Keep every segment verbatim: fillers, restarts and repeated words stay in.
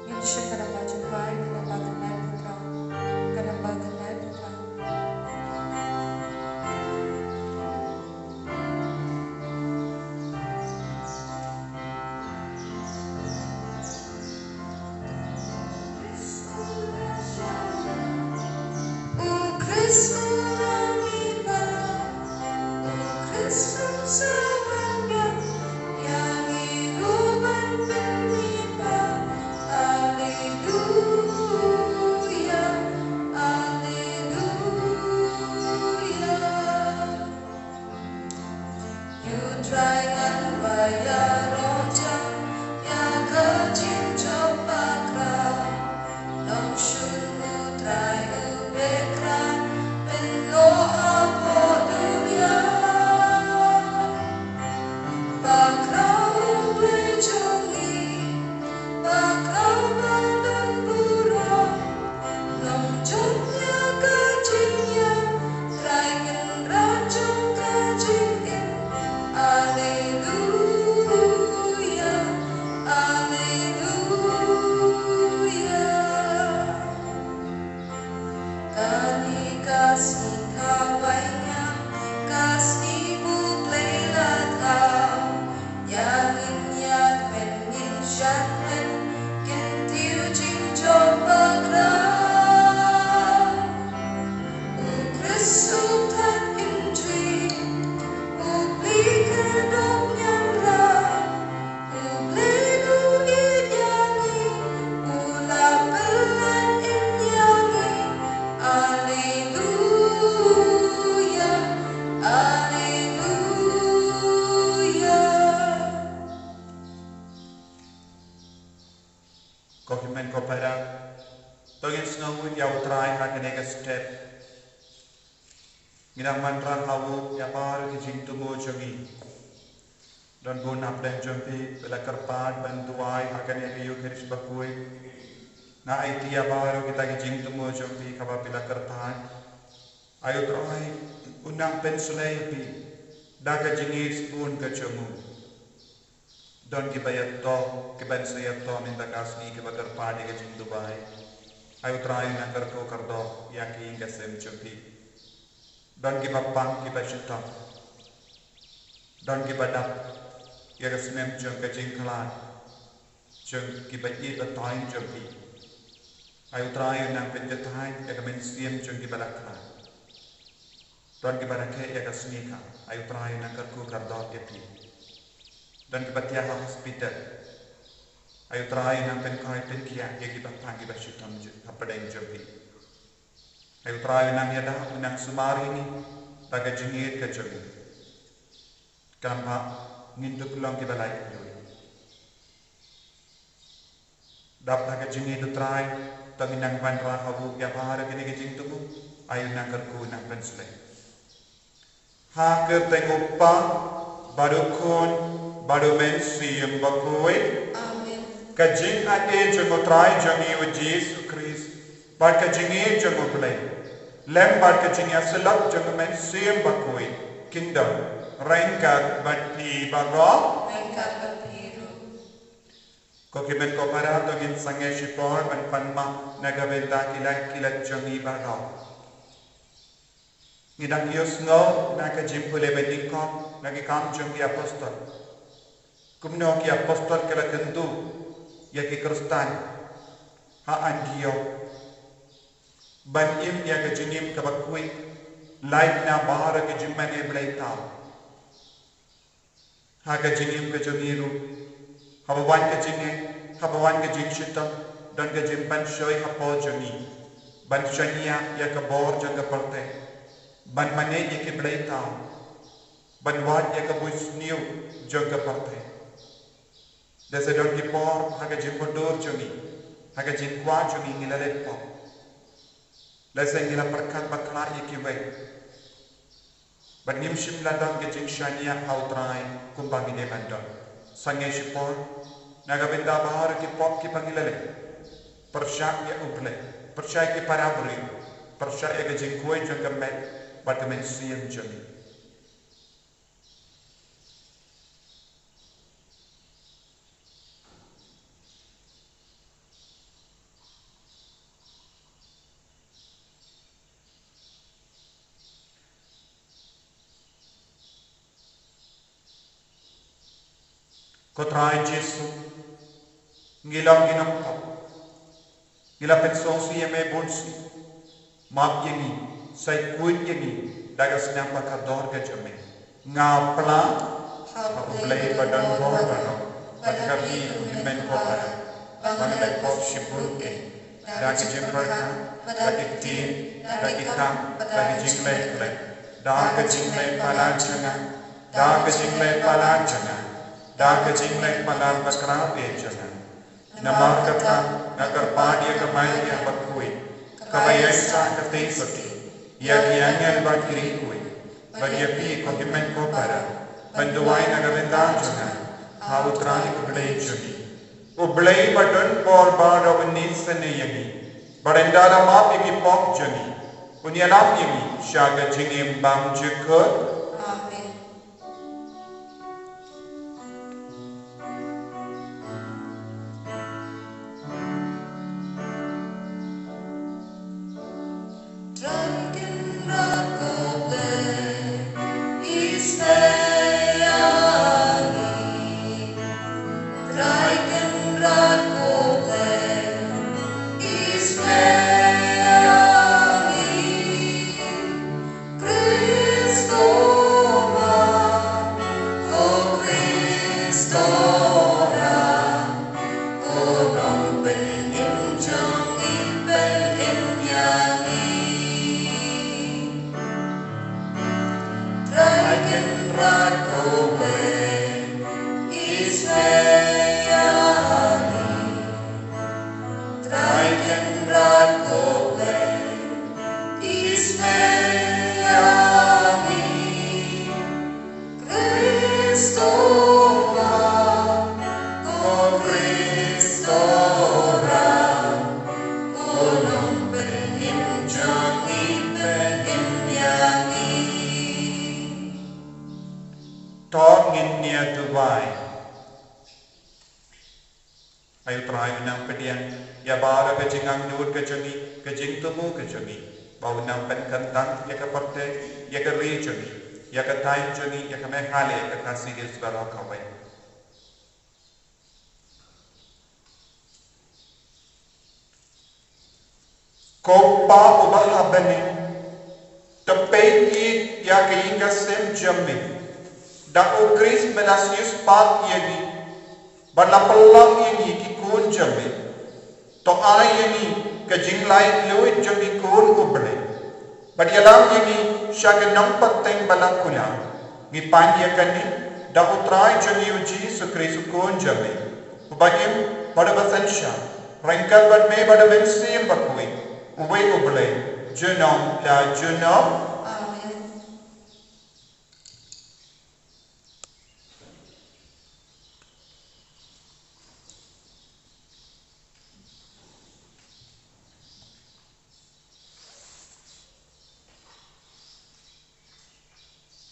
Ngin shim ka namba jong ka, ka namba khyndai bad ka phra. Ka namba khyndai bad ka phra. Ïa U Trai ngan ba ïaroh jam ïa ka jingjop bakhraw. Nongshun U Trai u pyrkhat pynlong hapoh dunia. Bakhraw U Blei jong ngi, bakhraw ba don burom. Long jong ïa ka jingïap, Trai Kynrad jong ka jingim. Alleluia, alleluia. Kane ka sngi kawei ngiam, ka sngi ba U Blei la thaw. Ïa ngin ïakmen ngin shakmen, kyntiew jingjop bakhraw. U Khrist u thait kynjri, U Blei ka dok ñiamra. U Blei u ïeit ïa ngi, u la pynlait im ïa ngi. Alleluia, alleluia. Ko hynmen ko para, to ngin sngewnguh ïa U Trai ha kane ka step. Ngi dang wanrah ha u ïa baroh ki jingthmu jong ngi. Don bun hapdeng jong phi ba la kyrpad ban duwai ha kane ka Eukharist bakhuid. Nga aiti ïa baroh kita ki jingthmu jong phi kaba phi la kyrpad. Ai U Trai un nang pynslem ïa phi da ka jingïeit sbun ka jong u. Don kiba ïato, kiban sa ïato mynta ka sngi kiba kyrpad ïa ka jingduwai. Ai U Trai un nang kyrkhu kyrdoh ïa ki ïing ki sem jong phi. Don kiba pang kiba shitom. Don kiba dap ïa ka snem jong ka jingkhlad jong kiba ïeit ba taiñ jong phi. Ai U Trai un nang pynjahthait ïa ka mynsiem jong kiba la khlad. Don kiba rakhe ïa ka sngi ka, ai U Trai un nang kyrkhu kyrdoh ïa phi. Don kiba thiah ha hospital. Ai U Trai un nang pynkhoi pynkhiah ïa kiba pang kiba shitom hapdeng jong phi. Ai U Trai un nang ïada, un nang sumar ïa ngi da ka jingïeit ka jong u. Khlem ba ngin duh long kiba la ïeit. Dap da ka jingïeit U Trai, to ngin nang wanrah ha u ïa baroh kine ki jingthmu, ai un nang kyrkhu un nang pynslem. Ha ka kyrteng U Kpa, bad U Khun, bad U Mynsiem Bakhuid. Amen. Ka jingaiei jong U Trai jong ngi U Jisu Khrist, bad ka jingïeit jong U Blei, lem bad ka jingïasyllok jong U Mynsiem Bakhuid, kin don ryngkat bad phi baroh. Ryngkat bad phi ruh. Ko hynmen ko para, to ngin sangeh shipor ban pan map na ka bynta ki lait ki lait jong ngi baroh. Ngi dang ïohsngew na ka jingpule ba nyngkong na Ki Kam jong ki Apostol, kumno ki apostol ki la kyntu ïa ki Khristan ha Antiok ban im ïa ka jingim kaba khuid, lait na baroh ki jingmane blei thaw. Ha ka jingim ka jong ngi ruh, haba wan ka jingeh, haba wan ka jingshitom, don ka jingpynshoi hapoh jong ngi ban shaniah ïa ka bor jong ka pyrthei, ban mane ïa ki blei thaw, ban wad ïa ka bunsniew jong ka pyrthei. Lehse don ki por ha ka jingmutdur jong ngi, ha ka jingkwah jong ngi, ngi la leh pop. Lehse ngi la pyrkhat bakla ïa kiwei. Bad ngim shym la don ka jingshaniah ha U Trai kumba ngi dei ban don. Sangeh shipor na ka bynta baroh ki pop kiba ngi la leh. Pyrshah ïa U Blei, pyrshah ïa ki para briew, pyrshah ïa ka jingkhuid jong ka met bad ka mynsiem jong ngi. Ko Trai Jisu, ngi long ki nongpop. Ngi la pynsngewsih ïa me bun sien. Map ïa ngi, sa khuid ïa ngi da ka sniang ba kordor ka jong me. Nga pla ha U Blei ba don bor baroh, bad ha phi ko hynmen ko para, ba nga la pop shibun eh, da ka jingpyrkhat, da ka ktien, da ka kam, da ka jingleh khleh, da ka jingleh palat jong nga, da ka jingleh palat jong nga, da ka jingleh palat bakhraw eh jong nga. Namar kata nga kyrpad ïa ka Maria bakhuid, kaba ïaisah katei shatei ïa ki angel bad ki riewkhuid, bad ïa phi ko hynmen ko para, ban duwai na ka bynta jong nga ha U Trai U Blei jong ngi. U Blei ba don bor baroh un leh sniew ïa ngi, bad ynda la map ïa ki pop jong ngi, un ïalam ïa ngi sha ka jingim bymjukut. Amen. Kristo ma, ko Kristo ra, ko nongpynim jong ngi, pynim ïa ngi. Trai Kynrad ko Blei, isynei ïa ngi. Trai Kynrad ko Blei, isynei ïa ngi. Kristo ma, ko Kristo ra, ko nongpynim jong ngi, pynim ïa ngi. To ngin ïa duwai. Ai U Trai, un nang pdiang ïa baroh ka jingangnud ka jong ngi, ka jingthmu ka jong ngi, ba un nang pynkyntang ïa ka pyrthei, ïa ka ri jong ngi, ïa ka thaiñ jong ngi, ïa ka Meghalaya, ïa ka Khasi Hills baroh kawei. Ko Pa uba ha bneng, to peit ïa ka ïing ka sem jong me, da U Khrist me la siewspah ïa ngi, bad la pynlong ïa ngi ki khun jong me. To ai ïa ngi ka jinglait luid jong ki khun U Blei, bad ïalam ïa ngi sha ka nongpynteng ba la kular. Ngi pan ïa kane da U Trai jong ngi U Jisu Khrist U Khun jong me, uba im bad uba synshar ryngkat bad me bad U Mynsiem Bakhuid, uwei U Blei, junom la junom. Amen.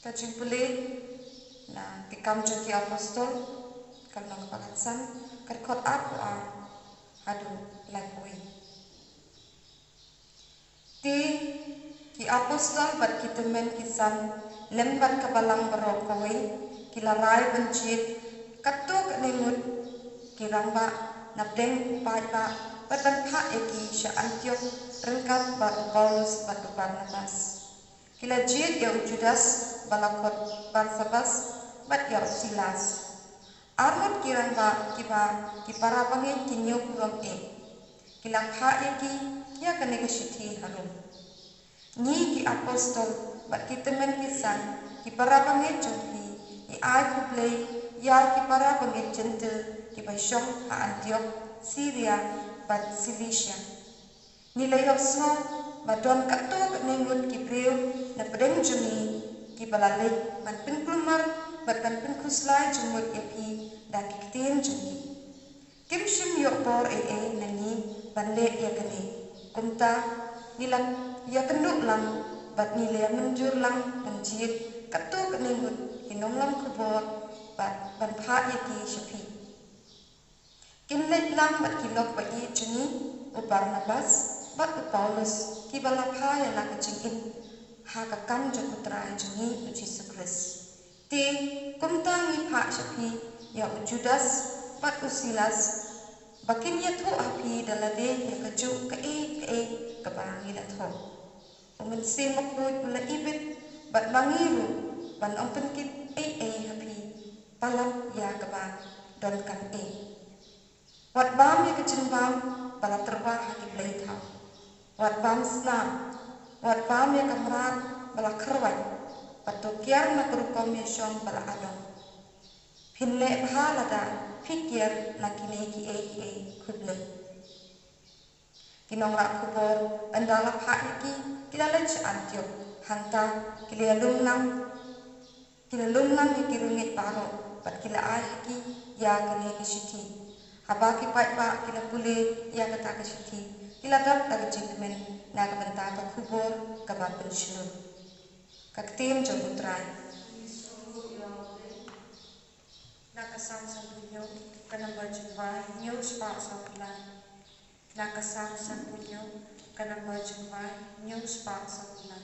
Ka jingpule na Ki Kam jong ki Apostol, ka lynnong kaba khatsan, ka dkhot arphew ar haduh laiphew wei. Te ki apostol bad ki tymmen ki san lem bad ka balang baroh kawei, ki la rai ban jied katto katne ngut ki rangbah na pdeng u paidbah, bad ban phah ïa ki sha Antiok ryngkat bad u Paulus bad u Barnabas. Ki la jied ïa u Judas ba la khot Barsabas, bad ïa u Silas. Arngut ki rangbah kiba ki para bangeit ki ñiew burom eh, ki la phah ïa ki ïa kane ka shithi harum. Ngi ki apostol bad ki tymmen ki san, ki para bangeit jong phi, ngi ai khublei ïa ki para bangeit Jentil kiba shong ha Antiok, Siria bad Silisia. Ngi la ïohsngew ba don katto katne ngut ki briew na pdeng jong ngi kiba la leit ban pynkulmar bad ban pynkhuslai jingmut ïa phi da ki ktien jong ngi. Kim shym ïoh bor ei ei na ngi ban leh ïa kane. Kumta ngi la ïakynduh lang bad ngi la ïamynjur lang ban jied katto katne ngut ki nonglam khubor bad ban phah ïa ki sha phi. Kin leit lang bad ki lok ba ïeit jong ngi, u Barnabas bad u Paulus, kiba la phah ïa la ka jingim ha ka kam jong u Trai jong ngi u Jisu Khrist. Te kumta ngi phah sha phi ïa u Judas bad u Silas, ba kin ïathuh ha phi da lade ïa kajuh kaei kaei kaba ngi la thoh. U Mynsiem Bakhuid u la ibit bad ma ngi ruh ban ym pynkit ei ei ha phi, palat ïa kaba donkam eh. Wat bam ïa ka jingbam ba la tyrwa ha ki blei thaw. Wat bam snam, wat bam ïa ka mrad ba la kharwait, bad to kiar na ka rukom ïashong ba la adong. Phin leh bha lada phi kiar na kine kiei kiei. Khublei. Ki nongrah khubor, ynda la phah ïa ki, ki la leit sha Antiok. Hangta ki la lum lang, ki la lum lang ïa ki riewngeit baroh, bad ki la ai ha ki ïa kane ka shithi. Haba ki paidbah ki la pule ïa kata ka shithi, ki la dap da ka jingkmen na ka bynta ka khubor kaba pynshlur. Ka ktien jong U Trai. Na ka Salm sanphew hynñiew, ka number jingwai hynñiew spah saw phew lai. Na ka Salm sanphew hynñiew, ka number jingwai hynñiew spah saw phew lai.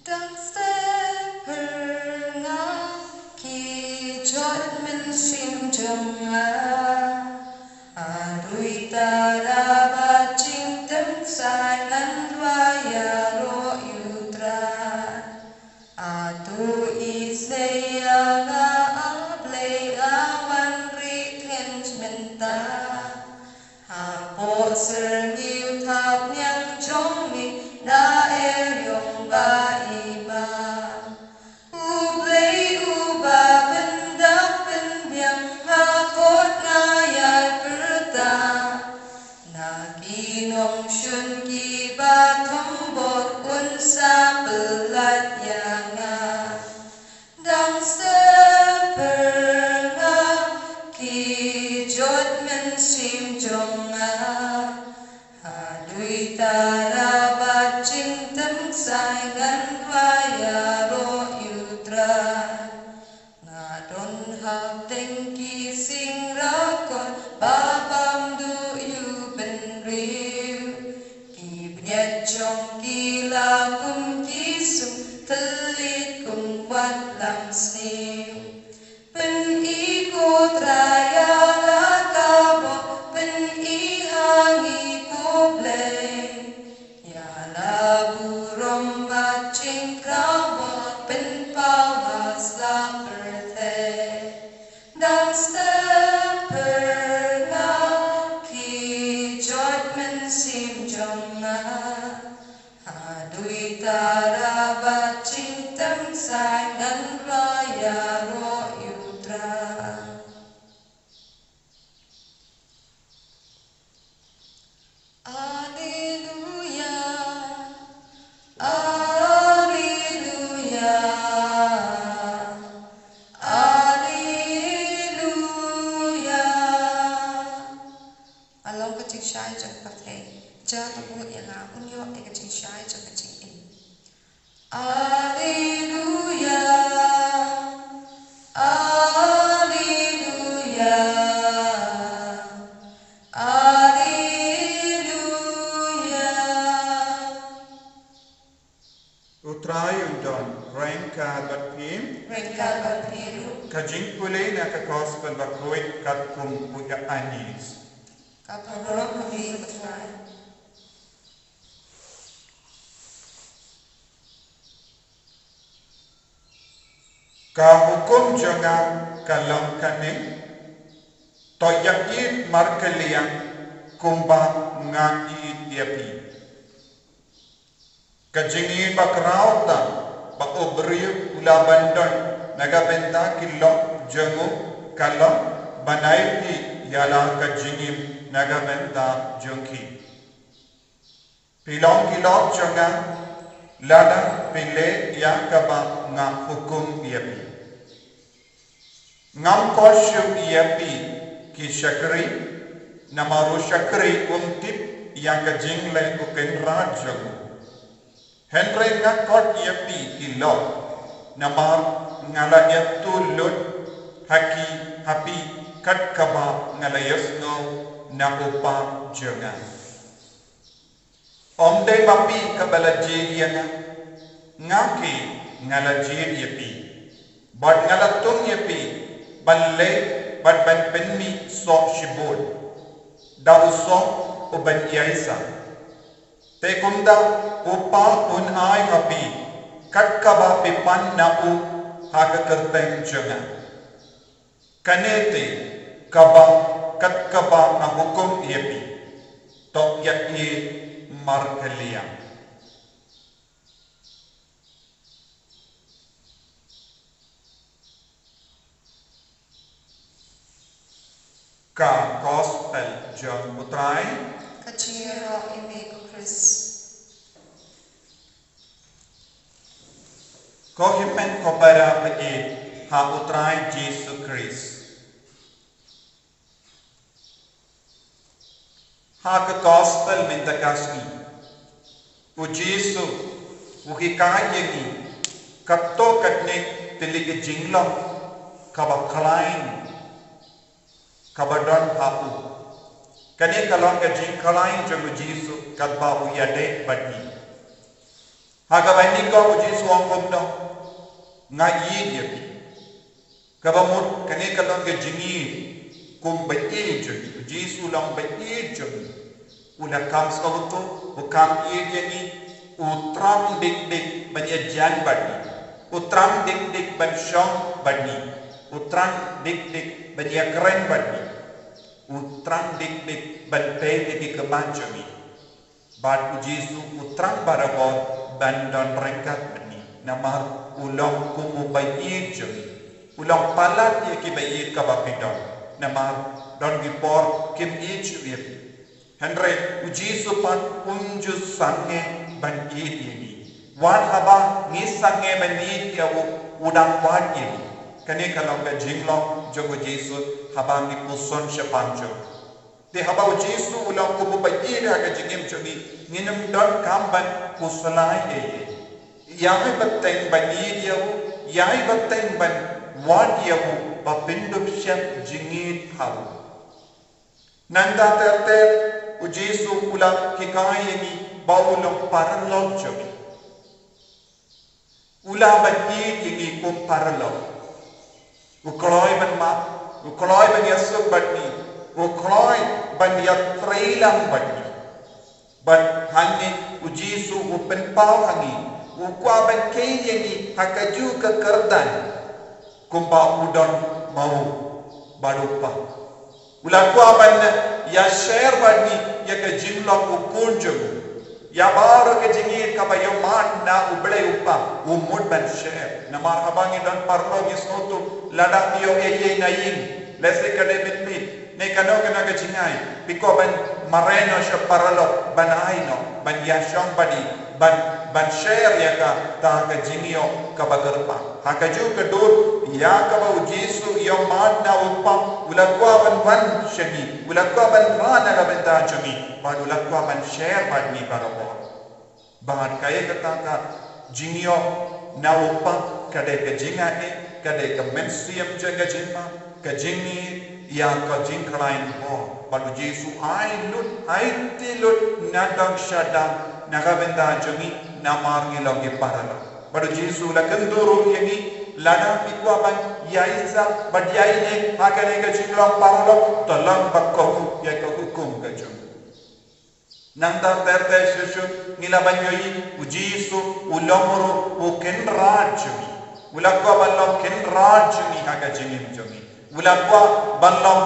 Dang step pyrnga ki jot mynsiem jong nga. Adui tara ba jingtem sai ngan rwai ïaroh ïa U Trai. Atu isnei ïa nga A Blei, a wan ri khein mynta. Hapoh syrngiew thapniang jong me na eriong ba i ba. U Blei uba pyndap pynbiang ha kot nga ïai pyrta. Na ki nongshun kiba thombor un sa pyllait ïa nga. Dang step pyrnga ki jot mynsiem jong nga. Adui tara ba jingtem sai ngan rwai ïaroh ïa U Trai. Nga don hapdeng ki sing rakor ba bam duh ïa u bynriew. Ki bniat jong ki la kum ki sum, thylliej kum wat lam sniew. Pyni ko Trai ïa la ka bor, pyni ha ngi ko Blei. Ïa la burom bad jingkhraw bor pynpaw ha sla pyrthei. Dang step pyrnga ki jot mynsiem jong nga. Adui tara ba jingtem sai ngan rwai ïaroh ïa U Trai. Alleluia, alleluia, alleluia. Ka long ka jingshai jong ka pyrthei. Ja ka bud ïa nga, un ïoh ïa ka jingshai jong ka jingim. Alleluia, alleluia, alleluia. U Trai un don ryngkat bad phi. Ryngkat bad phi ruh. Ka jingpule na ka Gospel bakhuid katkum u Ïoannis. Ka burom ïa phi, ko Trai. Ka hukum jong nga ka long kane, to ïa ïeit markylliang kumba nga ïeit ïa phi. Ka jingïeit bakhraw ta ba u briew u lah ban don na ka bynta ki lok jong u ka long ban ai ïa la ka jingim na ka bynta jong ki. Phi long ki lok jong nga lada phi leh ïa kaba nga hukum ïa phi. Ngam kohnguh ïa phi ki shakri, namar u shakri um tip ïa ka jingleh u kynrad jong u. Hynrei nga khot ïa phi ki lok, Namar nga la ïathuh lut ha ki, ha phi, kat kaba nga la ïohsngew na u Kpa jong nga. Ym dei ma phi kaba la jied ïa nga, nga hi nga la jied ïa phi, bad nga la thung ïa phi ban leit bad ban pynmih soh shibun da u soh uban ïaisah. Te kumta u Kpa un ai ha phi kat kaba phi pan na u ha ka kyrteng jong nga. Kane te kaba, kat kaba nga hukum ïa phi, to ïa ïeit markhlieh. Ka Gospel jong u Trai. Ka jingïaroh ïa me ko Khrist. Ko hynmen ko para ba ïeit ha u Trai Jisu Khrist. Ha ka Gospel mynta ka sngi, u Jisu u hikai ïa ngi katto katne tylli ka jinglong kaba khlaiñ kaba don ha u. Kane ka long ka jingkhlaiñ jong u Jisu katba u ïadei bad ngi. Ha kaba nyngkong u Jisu u ong kumno, nga ïeit ïa phi. Kaba mut kane ka long ka jingïeit kum ba ïeit jong ngi. U Jisu u long ba ïeit jong ngi. U la kham sngewthuh, u kham ïeit ïa ngi, u thrang dik dik ban ïajan bad ngi. U thrang dik dik ban shong bad ngi. U thrang dik dik ban ïakren bad ngi. U thrang dik dik ban peit ïa ki kyrpad jong ngi. Bad u Jisu u thrang barabor ban don ryngkat bad ngi. Namar u long kum u ba ïeit jong ngi. U long palat ïa ki ba ïeit kaba phi don. Namar don ki por kim ïeit shuh ïa phi. Hynrei u Jisu pat um ju sangeh ban ïeit ïa ngi. Wat haba ngi sangeh ban ïeit ïa u, u dang wad ïa ngi. Kane ka long ka jinglong jong u Jisu haba ngi puson shaphang jong u. Te haba u Jisu u long kum u ba ïeit ha ka jingim jong ngi, ngin ym donkam ban pynslai ei ei. Ïa hi ba teng ban ïeit ïa u, ïa hi ba teng ban wad ïa u, ba pyndup shem jingïeit ha u. Nangta ter ter u Jisu u la hikai ïa ngi ba u long paralok jong ngi. U la ban ïeit ïa ngi kum paralok. U kloi ban map, u kloi ban ïasuk bad ngi, u kloi ban ïatrei lang bad ngi. Bad hangne u Jisu u pynpaw ha ngi, u kwah ban kheiñ ïa ngi ha kajuh ka kyrdan kumba u don ma u bad u Kpa. U la kwah ban ïa share bad ngi ïa ka jinglong u khun jong u. Ïa baroh ka jingïeit kaba ïohmad na u Blei u Kpa u mut ban share. Namar haba ngi don paralok ngi sngewthuh lada ngi ïoh ei ei na ïing, lehse ka dei mynmiet ne kano kano ka jingai, phi kwah ban mareh noh sha paralok ban ai noh ban ïashong bad i, ban, ban share ïa kata ka jingïoh kaba kyrpang. Ha kajuh ka dur ïa kaba u Jisu u ïohmad na u Kpa, u la kwah ban wan sha ngi, u la kwah ban rah na ka bynta jong ngi, bad u la kwah ban share bad ngi barabor. Bad kaei kata ka jingïoh na u Kpa, ka dei ka jingaiei, ka dei ka mynsiem jong ka jingma, ka jingïeit ïa ka jingkhlaiñ bor. Bad u Jisu ai lut, ai ti lut nadong shadong na ka bynta jong ngi namar ngi long ki paralok. Bad u Jisu u la kyntu ruh ïa ngi, lada phi kwah ban ïaisah bad ïaineh ha kane ka jinglong paralok, to long bad kohnguh ïa ka hukum ka jong u. Nangta ter ter shuh shuh ngi lah ban ïohi u Jisu u long ruh u kynrad jong ngi. U la kwah ban long kynrad jong ngi ha ka jingim jong ngi. U la kwah ban long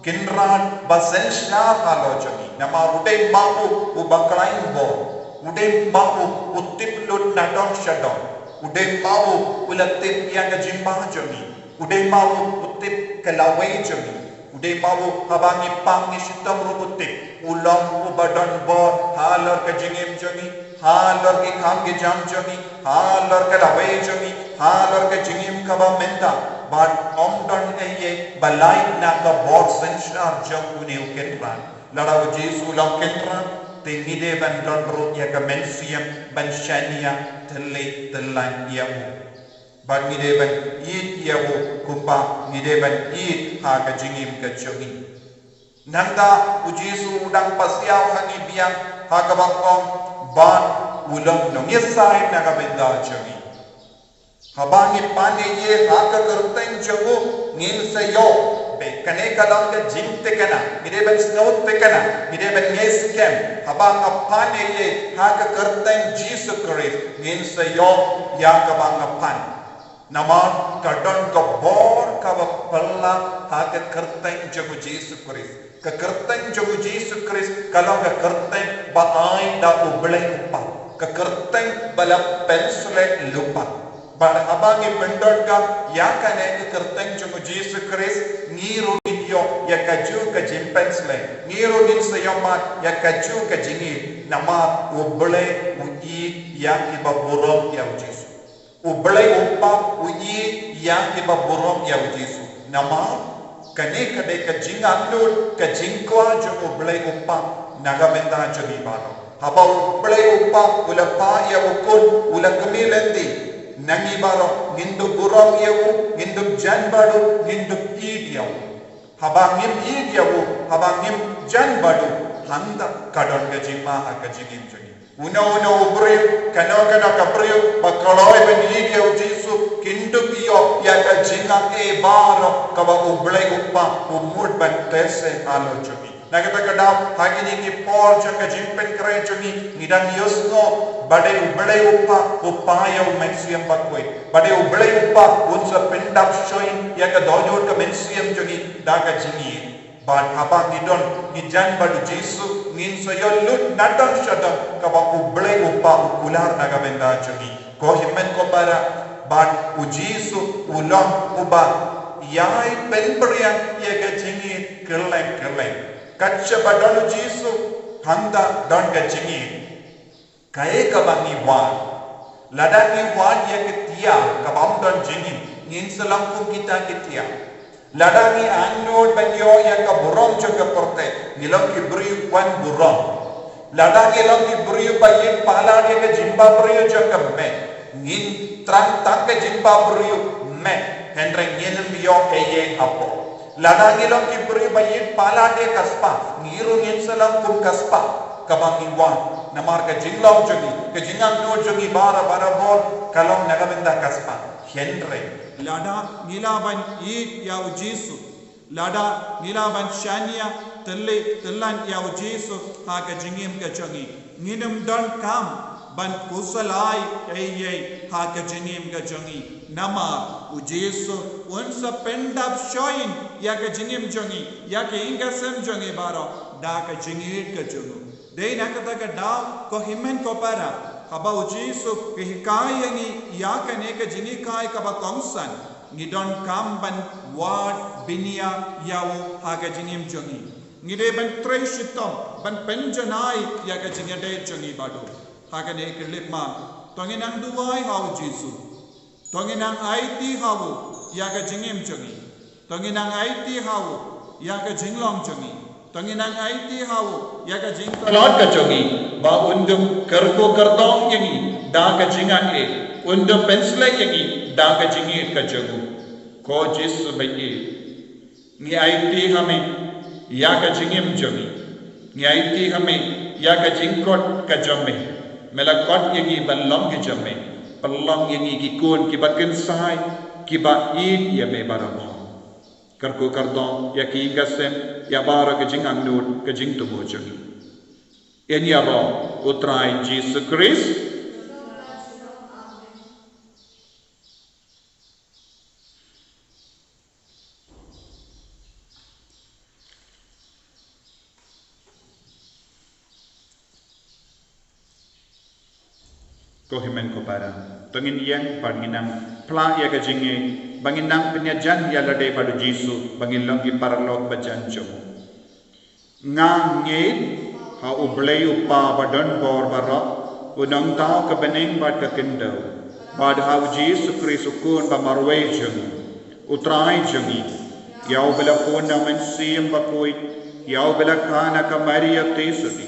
kynrad ba synshar halor jong ngi. Namar u dei ma u u ba khlaiñ bor. U dei ma u u tip lut nadong shadong. U dei ma u u la tip ïa ka jingbha jong ngi. U dei ma u u tip ka lawei jong ngi. U dei ma u haba ngi pang ngi shitom ruh u tip. U long u ba don bor halor ka jingim jong ngi, halor ki kam ki jam jong ngi, halor ka lawei jong ngi, halor ka jingim kaba mynta. Bad ym don ei ei ba lait na ka bor synshar jong une u kynrad. Lada u Jisu u long kynrad, te ngi dei ban don ruh ïa ka mynsiem ban shaniah thylliej thylliej ïa u. Bad ngi dei ban ïeit ïa u kumba ngi dei ban ïeit ha ka jingim ka jong ngi. Nangta u Jisu u dang pasiaw ha ngi biang ha kaba ong, bad u long nongïasaid na ka bynta jong ngi. Haba ngi pan ïa u ha ka kyrteng jong u, ngin sa ïoh. Bad kane ka long ka jingthikna, ngi dei ban sngewthikna, ngi dei ban ngeit skhem. Haba nga pan ïa u ha ka kyrteng Jisu Khrist, ngin sa ïoh ïa kaba nga pan. Namar ka don ka bor kaba phylla ha ka kyrteng jong u Jisu Khrist. Ka kyrteng jong u Jisu Khrist ka long ka kyrteng ba ai da u Blei u Kpa. Ka kyrteng ba la pynshlei lypa. Bad haba ngi pyndonkam ïa kane ka kyrteng jong u Jisu Khrist, ngi ruh ngin ïoh ïa kajuh ka jingpynshlei. Ngi ruh ngin sa ïohmad ïa kajuh ka jingïeit. Namar u Blei u ïeit ïa kiba burom ïa u Jisu. U Blei u Kpa u ïeit ïa kiba burom ïa u Jisu. Namar kane ka dei ka jingangnud, ka jingkwah jong u Blei u Kpa na ka bynta jong ngi baroh. Haba u Blei u Kpa u la phah ïa u Khun, u la kmie lynti, na ngi baroh ngin dup burom ïa u, ngin dup jan bad u, ngin dup ïeit ïa u. Haba ngim ïeit ïa u, haba ngim jan bad u, hangta ka don ka jingma ha ka jingim jong ngi. Uno uno u briew, kano kano ka briew ba kloi ban ïeit ïa u Jisu, kin dup ïoh ïa ka jingangnud baroh kaba u Blei u Kpa u mut ban teh sha halor jong ngi. Na kata ka daw, ha kine ki por jong ka jingpynkhreh jong ngi, ngi dang ïohsngew ba dei u Blei u Kpa u phah ïa u Mynsiem Bakhuid. Ba dei u Blei u Kpa un sa pyndap shai ïa ka dohnud ka mynsiem jong ngi da ka jingïeit. Bad haba ngi don, ngi jan bad u Jisu, ngin sa ïoh lut na dong sha dong kaba u Blei u Kpa u kular na ka bynta jong ngi. Ko hynmen ko para, bad u Jisu u long uba ïai pynphriang ïa ka jingïeit kylleng kylleng. Kat shaba don u Jisu, hangta don ka jingïeit. Kaei kaba ngi wad? Lada ngi wad ïa ka tiar kaba ym don jingim, ngin sa long kum kita ki tiar. Lada ngi angnud ban ïoh ïa ka burom jong ka pyrthei, ngi long ki briew wan burom. Lada ngi long ki briew ba ïeit palat ïa ka jingbabriew jong ka met, ngin thrang tang ka jingbabriew met, hynrei ngin ym ïoh ei ei hapoh. Lada ngi long ki briew ba ïeit palat ïa ka spah, ngi ruh ngin sa long kum ka spah kaba ngi wad. Namar ka jinglong jong ngi, ka jingangnud jong ngi baroh barabor ka long na ka bynta ka spah. Hynrei lada ngi lah ban ïeit ïa u Jisu, lada ngi lah ban shaniah tylli tyllan ïa u Jisu ha ka jingim ka jong ngi, ngin ym donkam ban khuslai ei ei ha ka jingim ka jong ngi. Namar u Jisu un sa pyndap shai ïa ka jingim jong ngi, ïa ka ïing ka sem jong ngi baroh da ka jingïeit ka jong u. Dei na kata ka daw, ko hynmen ko para, haba u Jisu u hikai ïa ngi ïa kane ka jinghikai kaba kongsan, ngi donkam ban wad bniah ïa u ha ka jingim jong ngi. Ngi dei ban trei shitom ban pynjanai ïa ka jingïadei jong ngi bad u. Ha kane ka lip man, to ngin nang duwai ha u Jisu. To ngin nang aiti ha u ïa ka jingim jong ngi. To ngin nang aiti ha u ïa ka jinglong jong ngi. To ngin nang aiti ha u ïa ka jingtlot ka jong ngi, ba un dup kyrkhu kyrdoh ïa ngi da ka jingangnud, un dup pynshlei ïa ngi da ka jingïeit ka jong u. Ko Jisu ba ïeit, ngi aiti ha me ïa ka jingim jong ngi. Ngi aiti ha me ïa ka jingkot ka jong me. Me la kot ïa ngi ban long ki jong me. Pynlong ïa ngi ki khun kiba kynsai, kiba ïeit ïa me barabor. Kyrkhu kyrdoh ïa ka ïing ka sem, ïa baroh ka jingangnud ka jingthmu jong ngi. Ïa ngi ïaroh u Trai Jisu Khrist. Ko hynmen ko para, to ngin ïeng bad ngin nang phla ïa ka jingngeit, ba ngin nang pynïajan ïa lade bad u Jisu, ba ngin long ki paralok bajan jong u. Nga ngeit ha u Blei u Kpa ba don bor baroh, u nongthaw ka bneng bad ka khyndew, bad ha u Jisu Khrist u Khun ba marwei jong u, u Trai jong ngi, ïa uba la pun na u Mynsiem Bakhuid, ïa uba la kha na ka Maria Theisotti,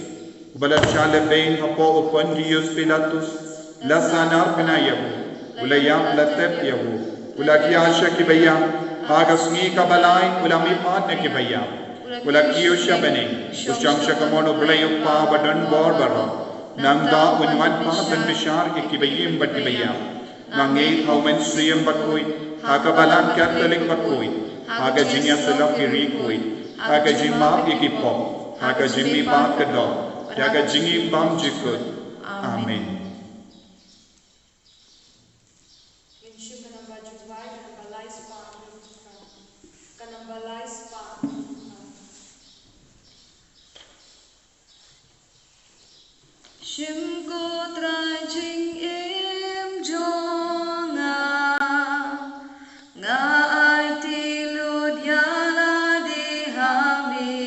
uba la jaleh beiñ hapoh u Pontius Pilatus, la sahnarphna ïa u, U la ïap, la tep ïa u. U la khia sha kiba ïap. Ha ka sngi kaba lai u la mihpat na kiba ïap. U la kiew sha bneng, u shong sha kamon U Blei U Kpa ba don bor baroh. Nangta un wan pat ban bishar ïa kiba im bad kiba ïap. Nga ngeit ha U Mynsiem Bakhuid, ha ka Balang Katholik bakhuid, ha ka jingïasyllok ki riewkhuid, ha ka jingmap ïa ki pop, ha ka jingmihpat ka doh, ha ka jingim bymjukut. Amen. Ngin shim ka namba juwai, ka namba lai spah, ka namba lai spah. Shim, ko Trai, jingim jong nga, nga aiti lut ïa lade ha me.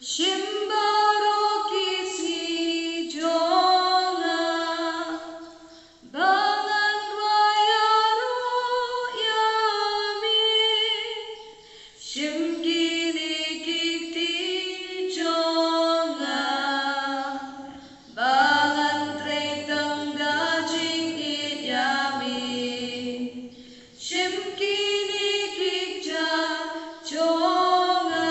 Shim baroh ki sngi jong nga, ba ngan rwai ïaroh ïa me. Shim kine ki kti jong nga, ba ngan trei tang da jingïeit ïa me. Shim kine ki kjat jong nga,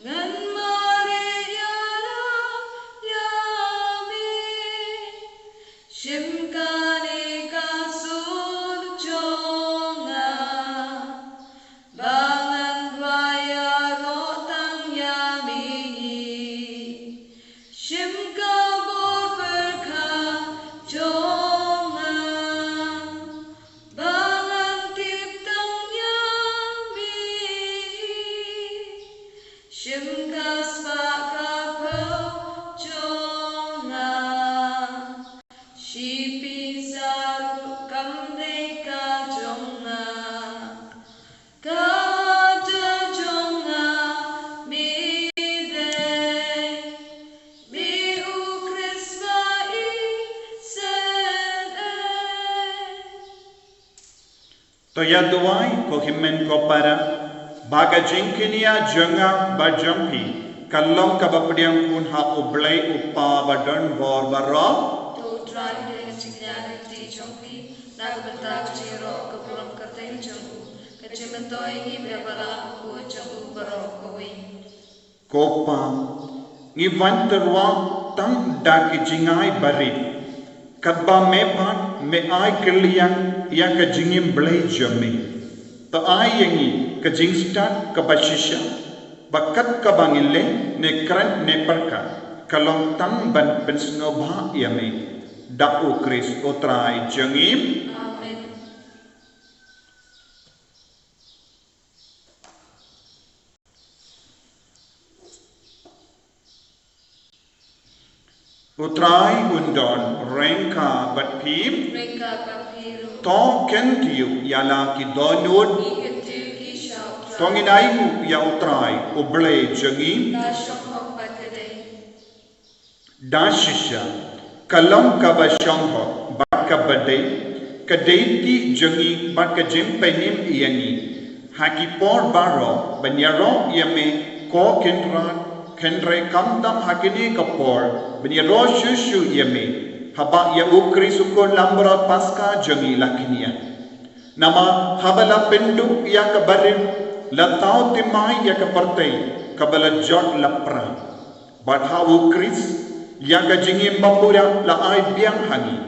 ngan mareh ïaroh ïa me. Shim kane ka sur jong nga, ba ngan rwai ïaroh tang ïa me. Shim ka bor pyrkhat jong nga, ba ngan tip tang ïa me. Shim ka spah ka phew jong nga, shi pisa ruh kam dei ka jong nga. Ka jong nga me dei, me U Khrist ba i seng ei. To ïa duwai, ko hynmen ko para, ba ka jingkñia jong nga bad jong phi kan long kaba pdiang khun ha U Blei U Kpa ba don bor baroh. To U Trai un ïa jingkñia ka kti jong phi na ka bynta ka jingïaroh ka burom kyrteng jong u. Ka jingmyntoi ïa ngi ba la kut jong u baroh kawei. Ko Pa, ngi wan tyrwa tang da ki jingai barit, katba me pat me ai kylliang ïa ka jingim Blei jong me. To ai ïa ngi ka jingstad kaba shisha, ba kat kaba ngi leh ne kren ne pyrkhat, ka long tang ban pynsngewbha ïa me. Da U Khrist U Trai jong ngi. Amen. U Trai un don ryngkat bad phi. Ryngkat bad phi ruh. To kyntiew ïa la ki dohnud. Ngi kyntiew ki sha U Trai. To ngin ainguh ïa U Trai U Blei jong ngi. Ka shong hok bad ka dei. Da shisha, ka long kaba shong hok bad kaba dei, ka dei ki jong ngi bad ka jingpynim ïa ngi ha ki por baroh ban ïaroh ïa me, ko Kynrad. Hynrei khamtam ha kane ka por ban ïaroh shuh shuh ïa me, haba ïa U Khrist U Khun Langbrot Paskha jong ngi la kñia. Namar haba la pynduh ïa ka barim, la thaw thymmai ïa ka pyrthei kaba la jot lapra. Bad ha U Khrist, ïa ka jingim bapura la ai biang ha ngi.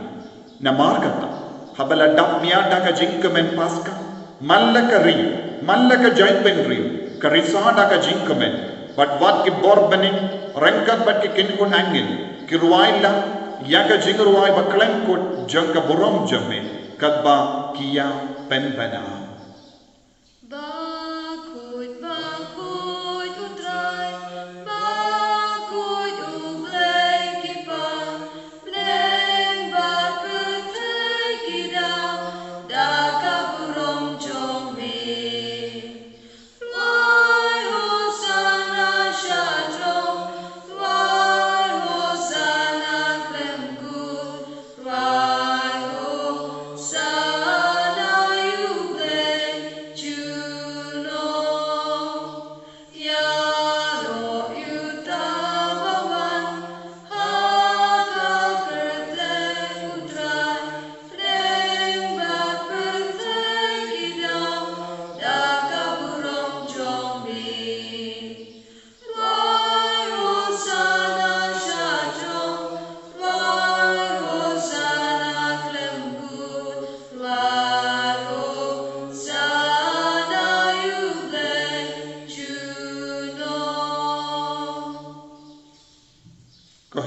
Namar kata, haba la dap mih da ka jingkmen Paskha, man la ka ri, man la ka jaitbynriew, ka risa da ka jingkmen, bad wat ki bor bneng, ryngkat bad ki kynhun angel, ki rwai lang ïa ka jingrwai ba khlem kut jong ka burom jong me, katba ki ïa pynbna. Bakhuid, bakhuid U Trai, bakhuid U Blei ki para, bneng bad pyrthei ki daw da ka burom jong me. Rwai Hosana sha throne, rwai Hosana khlem kut, rwai Hosana ïa U Blei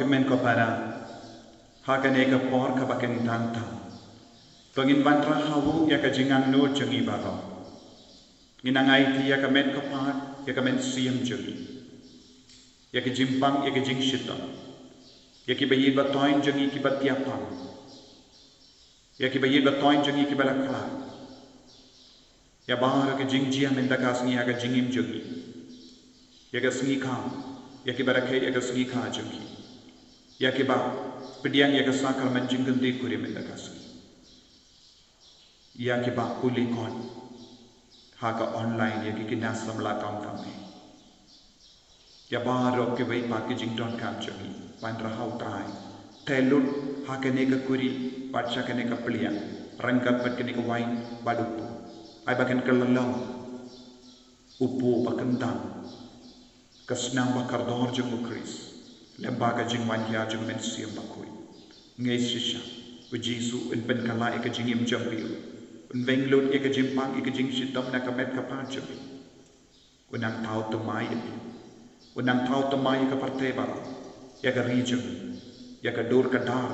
Kmen ko para, ha kane ka por kaba kyntang tam, to ngin wanrah ha u ïa ka jingangnud jong ngi baroh. Ngin nang aiti ïa ka met ka phad, ïa ka mynsiem jong ngi, ïa ka jingpang, ïa ka jingshitom, ïa kiba ïeit ba toiñ jong ngi kiba thiah pang, ïa kiba ïeit ba toiñ jong ngi kiba la khlad, ïa baroh ka jingjia mynta ka sngi ha ka jingim jong ngi, ïa ka sngi kha, ïa kiba rakhe ïa ka sngi kha jong ngi, ïa kiba pdiang ïa ka sakramen jingkynti kurim mynta ka sngi, ïa kiba pule kot ha ka online, ïa ki khynnah samla kam kam eh. Ïa baroh kiwei pat ki jingdonkam jong ngi, wanrah ha u Trai. Tei lut ha kane ka kuri bad sha kane ka pliang, ryngkat bad kane ka waiñ bad u pu. Ai ba kan kylla long u pu ba kyntang, ka snam ba kordor jong u Khrist, lem bad ka jingwan ïa jong u Mynsiem Bakhuid. Ngeit shisha, u Jisu un pynkylla ïa ka jingim jong phi ruh, un weng lut ïa ka jingpang, ïa ka jingshitom na ka met ka phad jong phi. Un nang thaw thymmai ïa phi, un nang thaw thymmai ïa ka pyrthei baroh, ïa ka ri jong ngi, ïa ka dur ka dar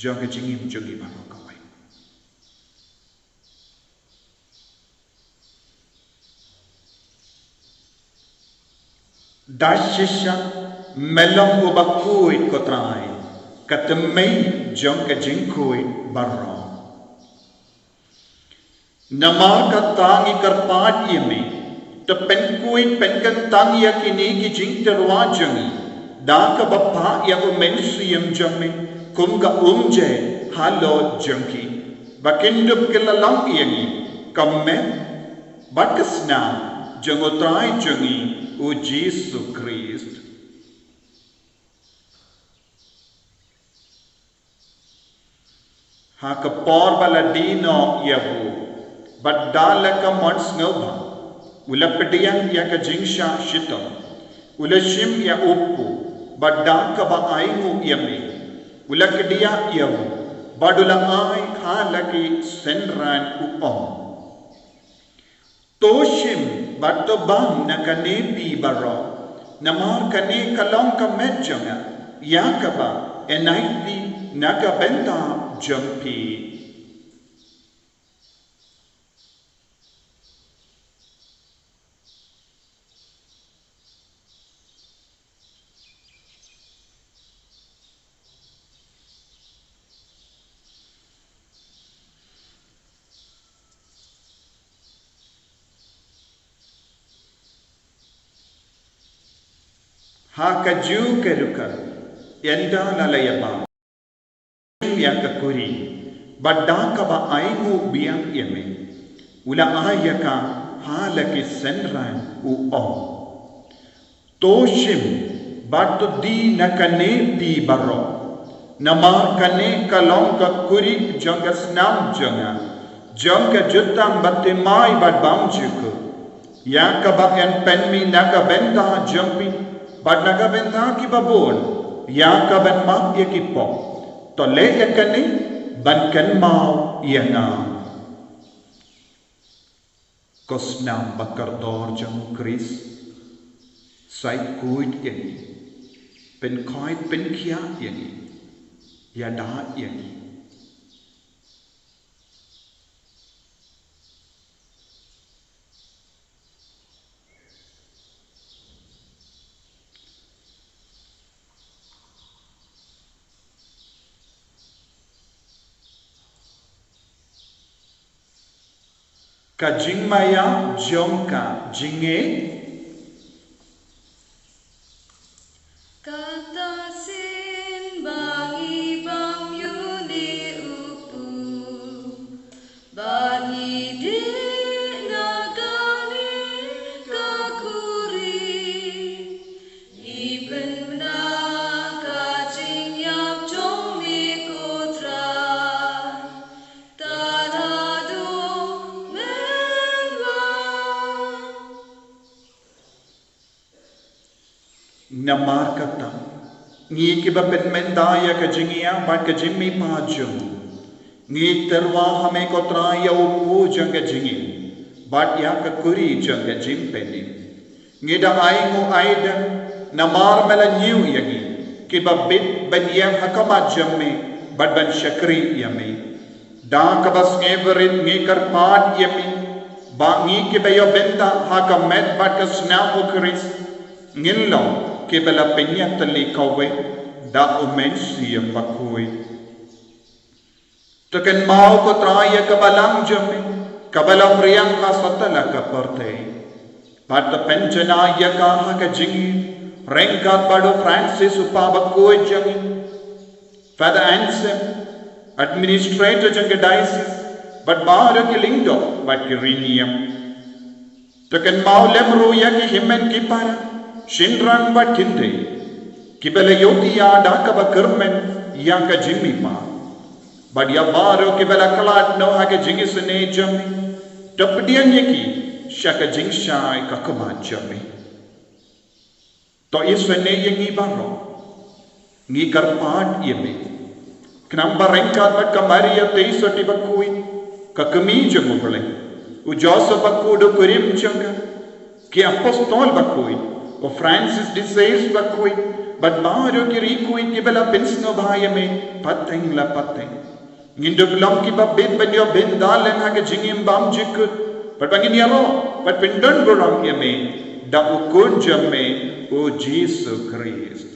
jong ka jingim jong ngi baroh kawei. Da shisha me long uba khuid ko Trai, ka thymmei jong ka jingkhuid baroh. Namar kata ngi kyrpad ïa me, to pynkhuid pynkyntang ïa kine ki jingtyrwa jong ngi da kaba phah ïa u Mynsiem jong me kum ka umjai halor jong ki, ba kin dup kylla long ïa ngi ka met bad ka snam jong u Trai jong ngi u Jisu Khrist. Ha ka por ba la die noh ïa u, bad da la ka mon sngewbha, u la pdiang ïa ka jingshah shitom, u la shim ïa u pu, bad da kaba ainguh ïa me, u la kdiah ïa u, bad u la ai ha la ki synran, u ong: To shim bad to bam na kane phi baroh, namar kane ka long ka met jong nga, ïa kaba yn aiti na ka bynta jong phi. Ha kajuh ka rukom, ynda la la ïa bam ïa ka kuri, bad da kaba ainguh biang ïa me, u la ai ïa ka ha la ki synran, u ong: To shim bad to die na kane phi baroh, namar kane ka long ka kuri jong ka snam jong nga, jong ka jutang bathymmai bad bymjukut, ïa kaba yn pynmih na ka bynta jong phi bad na ka bynta kiba bun, ïa kaban map ïa ki pop. To leh ïa kane ban kynmaw ïa nga. Ko snam ba kordor jong u Khrist, sa khuid ïa ngi, pynkhuid pynkhiah ïa ngi, ïada ïa ngi. Ka jingmaïa jong ka jingngeit. Kata sien ba ngi bam ïa une u pu, ba ngi die na kane ka kuri, ngi pynbna ka jingïap jong me ko Trai, tad haduh men wan. Namar kata, ngi kiba pynmynta ïa ka jingïap bad ka jingmihpat jong u, ngi tyrwa ha me ko Trai ïa u pu jong ka jingim, bad ïa ka kuri jong ka jingpynim. Ngi da ainguh aidem, namar me la ñiew ïa ngi, kiba bit ban ïeng ha khmat jong me bad ban shakri ïa me. Da kaba sngewrit ngi kyrpad ïa me ba ngi kiba ïoh bynta ha ka met bad ka snam u Khrist ngin long kiba la pynïatylli kawei da u Mynsiem Bakhuid. To kynmaw ko Trai ïa ka balang jong me kaba la phriang ha satlak ka pyrthei. Bad to pynjanai ïa ka ha ka jingïeit ryngkat bad u Francis u Papa bakhuid jong ngi, Father Anselm, administrator jong ka diocese, bad baroh ki lyngdoh bad ki riewniam. To kynmaw lem ruh ïa ki hynmen ki para, shynrang bad khyndiat, kiba la ïohi ïa da kaba kyrmen ïa ka jingmihpat. Bad ïa baroh kiba la khlad noh ha ka jingisynei jong me, to pdiang ïa ki sha ka jingshai ka khmat jong me. To isynei ïa ngi baroh. Ngi kyrpad ïa me. Khnang ba ryngkat bad ka Maria Theisotti bakhuid, ka kmie jong u Blei, u Joseph bakhuid u kurim jong ka, ki apostol bakhuid, u Francis de Sales bakhuid, bad baroh ki riewkhuid kiba la pynsngewbha ïa me pateng la pateng. Ngin dup long kiba bit ban ïoh bynta lem ha ka jingim bymjukut, bad ba ngin ïaroh bad pyndonburom ïa me da u Khun jong me u Jisu Khrist.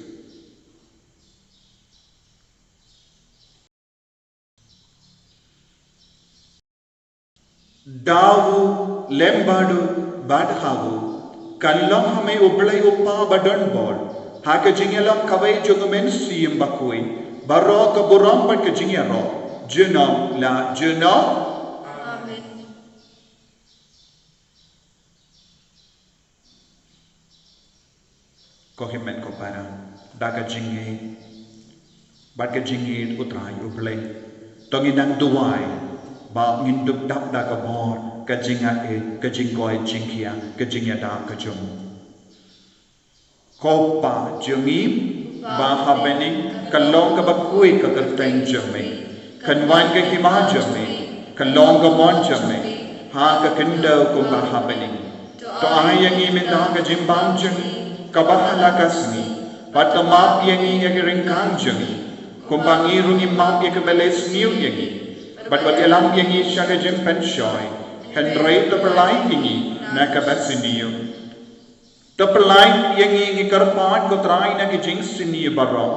Da u lem bad u bad ha u, kan long ha me u Blei u Kpa badonbor, ha ka jingïalam kawei jong u Mynsiem Bakhuid, baroh ka burom bad ka jingïaroh junom la junom. Amen. Ko hynmen ko para, da ka jingïeit bad ka jingïeit u Trai u Blei, to ngin nang duwai ba ngin dup dap da ka bor ka jingaiei, ka jingkoit jingkhiah, ka jingïada ka jong u. Ko Pa jong ngi ba ha bneng, kan long kaba khuid ka kyrteng jong me, kan wan ka hima jong me, kan long ka mon jong me ha ka khyndew kumba ha bneng. To ai ïa ngi mynta ka jingbam jong ngi kaba ha la ka sngi, bad to map ïa ngi ïa ki ryngkang jong ngi, kumba ngi ruh ngi map ïa kiba leh sniew ïa ngi, bad wat ïalam ïa ngi sha ka jingpynshoi, hynrei to pyllait ïa ngi na kaba sniew. To pyllait ïa ngi, ngi kyrpad ko Trai, na ki jingsniew baroh.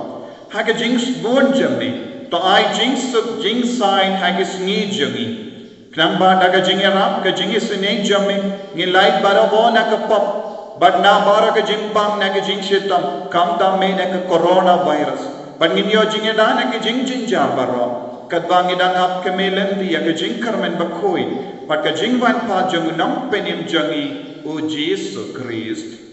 Ha ka jingsbun jong me, to ai jingsuk jingsaiñ ha ki sngi jong ngi. Khnang ba da ka jingïarap, ka jingisynei jong me, ngin lait barabor na ka pop bad na baroh ka jingpang na ka jingshitom, khamtam me na ka coronavirus. Bad ngin ïoh jingïada na ki jingjynjar baroh, katba ngi dang ap kmie lynti ïa ka jingkyrmen bakhuid bad ka jingwan pat jong u Nongpynim jong ngi u Jisu Khrist.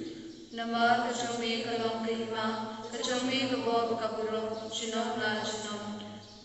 Namar ka jong me ka long ka hima, ka jong me ka bor bad ka burom, junom la junom.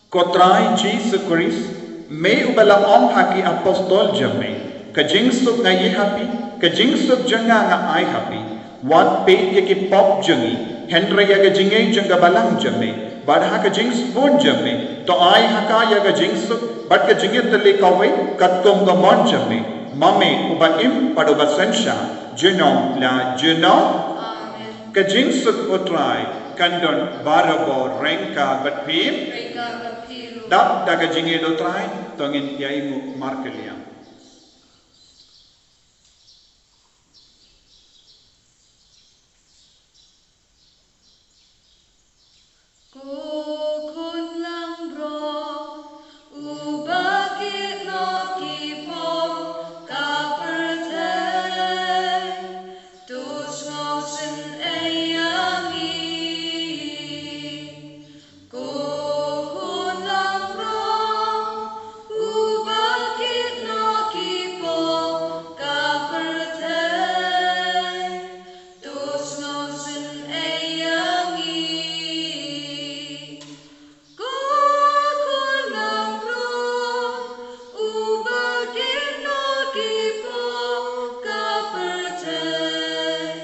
Ko Trai Jisu Khrist, me uba la ong ha ki apostol jong me, ka jingsuk nga ïeh ha phi, ka jingsuk jong nga nga ai ha phi. Wat peit ïa ki pop jong ngi, hynrei ïa ka jingngeit jong ka balang jong me, bad ha ka jingsbun jong me, to ai ha ka ïa ka jingsuk bad ka jingïatylli kawei katkum ka mon jong me, ma me uba im bad uba synshar junom la junom. Amen. Ka jingsuk u Trai kan don barabor ryngkat bad phi. Ryngkat bad phi ruh. Dap da ka jingïeit u Trai, to ngin ïa ainguh markylliang. Ko Khun langbrot, uba kit noh ki pop ka pyrthei, to sngewsynei ïa ngi. Ko Khun langbrot, uba kit noh ki pop ka pyrthei, to sngewsynei ïa ngi. Ko Khun langbrot, uba kit noh ki pop ka pyrthei,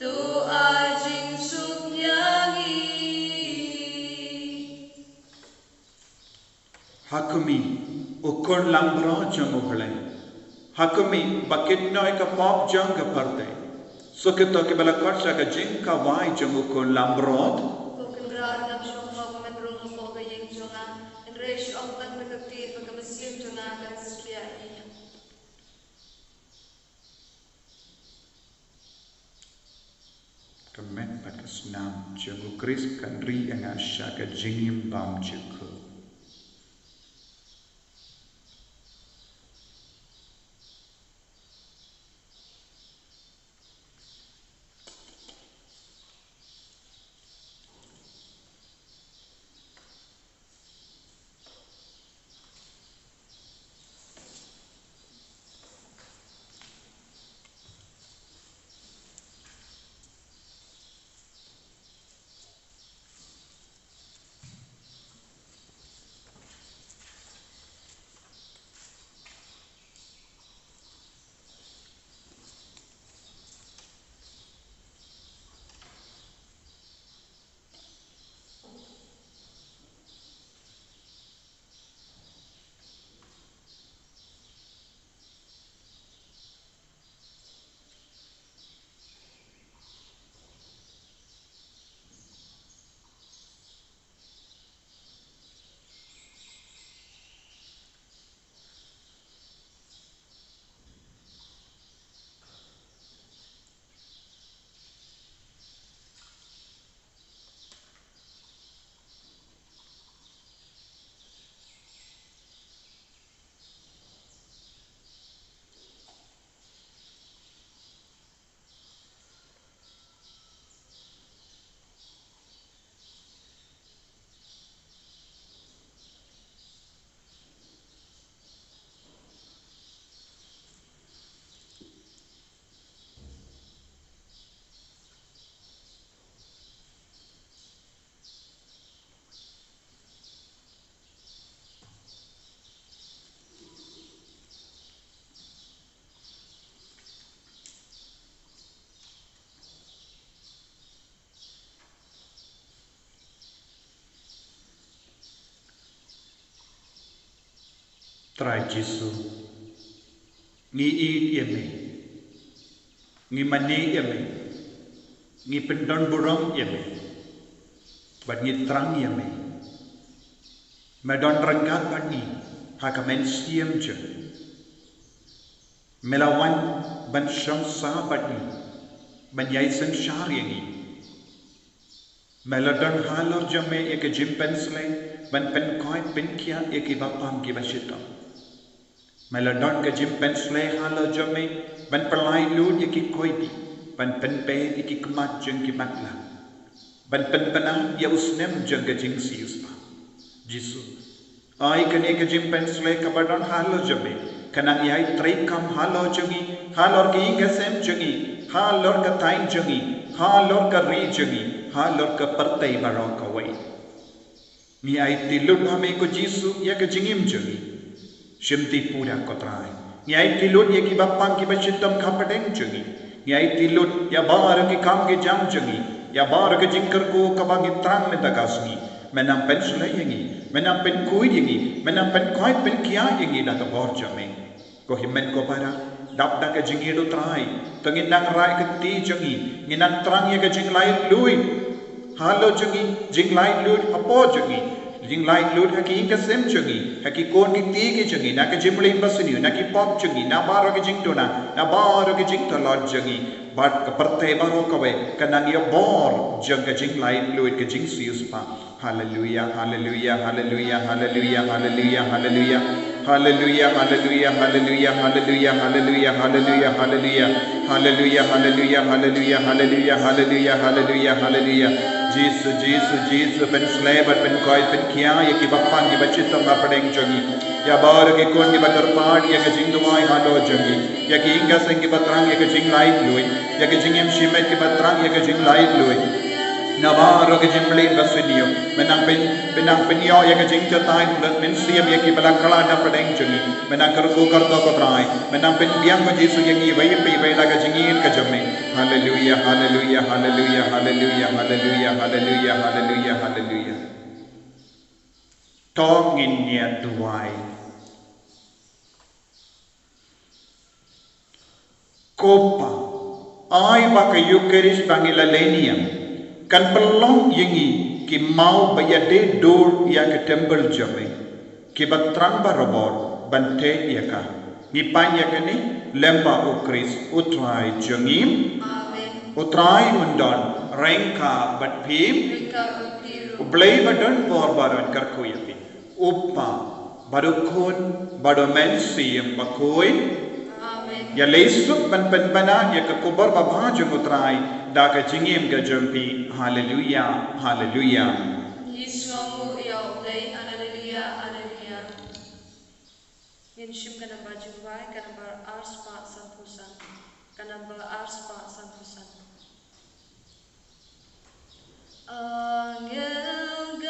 to ai jingsuk ïa ngi. Ha khmih, u Khun langbrot jong u Blei. Ha khmih, ba kit noh ïa ka pop jong ka pyrthei. Suk ïa kito kiba la khot sha ka jingkawai jong u Khun langbrot. Snam jong u Khrist kan ri ïa nga sha ka jingim bymjukut. Trai Jisu, ngi ïeit ïa me, ngi mane ïa me, ngi pyndonburom ïa me, bad ngi thrang ïa me. Me don ryngkat bad ngi ha ka mynsiem jong ngi. Me la wan ban shong sah bad ngi, ban ïai synshar ïa ngi. Me la don halor jong me ïa ka jingpynsleh ban pynkoit pynkhiah ïa ki bapang ki bashitom. Me la don ka jingpynsleh halor jong me ban pynlait lut ïa ki koidi, ban pynpeit ïa ki khmat jong ki matlah, ban pynpaw ïa u snem jong ka jingsiewspah. Jisu, ai kane ka jingpynsleh kaba don halor jong me kan nang ïai treikam halor jong ngi, halor ka ïing ka sem jong ngi, halor ka thaiñ jong ngi, halor ka ri jong ngi, halor ka pyrthei baroh kawei. Ngi aiti lut ha me ko Jisu ïa ka jingim jong ngi. Shim ti pura ko Trai. Ngi aiti lut ïa ki bapang ki bashitom hapdeng jong ngi. Ngi aiti lut ïa baroh ki kam ki jam jong ngi, ïa baroh ka jingkyrkhu kaba ngi thrang mynta ka sngi. Me nang pynshlei ïa ngi, me nang pynkhuid ïa ngi, me nang pynkoit pynkhiah ïa ngi da ka bor jong me. Ko hynmen ko para, dap da ka jingïeit u Trai, to ngin nang rah ka kti jong ngi, ngin nang thrang ïa ka jinglaitluid halor jong ngi, jinglaitluid hapoh jong ngi, jinglaitluid ha ki ïing ka sem jong ngi, ha ki khun ki kti ki jong ngi, na ka jingmlien basniew, na ki pop jong ngi, na baroh ka jingduna, na baroh ka jingtlot jong ngi. Bad ka pyrthei baroh kawei kan nang ïoh bor jong ka jinglaitluid ka jingsiewspah. Haleluya, haleluya, haleluya, haleluya, haleluya, haleluya. Haleluya, haleluya, haleluya, haleluya, haleluya, haleluya, haleluya. Haleluya, haleluya, haleluya, haleluya, haleluya, haleluya, haleluya. Jisu, Jisu, Jisu, pynshlei bad pynkoit pynkhiah ïa ki bapang ki bashitom hapdeng jong ngi. Ïa baroh ki khun kiba kyrpad ïa ka jingduwai halor jong ngi. Ïa ki ïing ka sem kiba thrang ïa ka jinglaitluid. Ïa ka jingim shimet kiba thrang ïa ka jinglaitluid. Na baroh ka jingmlien basniew, me nang pyn, me nang pynïoh ïa ka jingjatai, me nang pynsiam ïa kiba la khlad hapdeng jong ngi, me nang kyrkhu kyrdoh ko Trai, me nang pynbiang ko Jisu ïa ngi iwei pa iwei da ka jingïeit ka jong me. Haleluya, haleluya, haleluya, haleluya, haleluya, haleluya, haleluya, haleluya. To ngin ïa duwai. Ko Pa, ai ba ka Eukharist ba ngi la leh niam kan pynlong ïa ngi ki maw ba ïadei dur ïa ka templ jong me, kiba thrang barabor ban teh ïa ka. Ngi pan ïa kane lem bad u Khrist u Trai jong ngi. Amen. U Trai un don Ryngkat bad phi. U Blei ba don bor baroh un kyrkhu ïa phi. U Kpa, bad u Khun, bad u Mynsiem Bakhuid. Amen. Ïaleh suk ban pynbna ïa ka khubor babha jong u Trai da ka jingim ka jong phi. Haleluya, haleluya. Ngi sngewnguh ïa u Blei. Haleluya, haleluya. Ngin shim ka namba jingduwai, ka namba ar spah sanphew san. Ka namba ar spah sanphew san. Angel